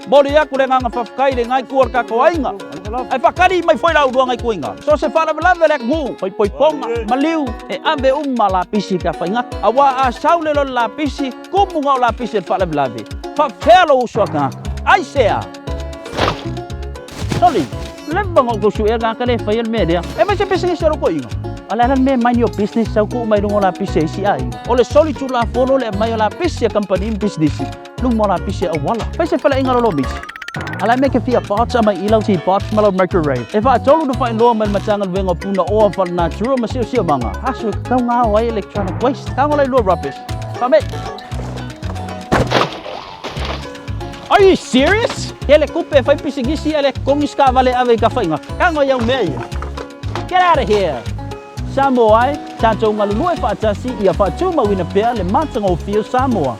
Momoli atu le agaga faafetai i lena itu o le tatou aiga. Ae faatali mai foi la ulua gaituaiga. So o se faalavelave a le atunuu, poipoipoga, maliu, e ave uma lapisi i tafaigata. Aua a sau le loli lapisi, tumu na o lapisi e le faalavelave, faafefea lou uso a tagata? Aisea? Soli, leva ona ou tau suea le tagata lea e faia le mea lea. E fai se pisinisi a lou toeaina. A o le a la le mea e mind your business sau tuu mai luga o lapisi a isi aiga? O le solitulafono le aumai o lapisi a kamupani ma pisinisi, luma o lapisi a auala. Fai se faleaiga lolomiti. A la e mea e te fia bots aumai i lau tea box ma lau microwave. E faatolu na faailoa mai le Matagaluega o Punaoa Faalenatura ma Siosiomaga, aso e tatau ona ao ai electronic waste. Tago la i lua rubbish. Faame'i! Are you serious? Tele tupe e fai pisinisi ae le totogi se taavale e ave i Tafaigata. Tago i au mea ia. Get out of here! Samoa e, tatou galulue faatasi ia faatumauina pea le matagofie o Samoa.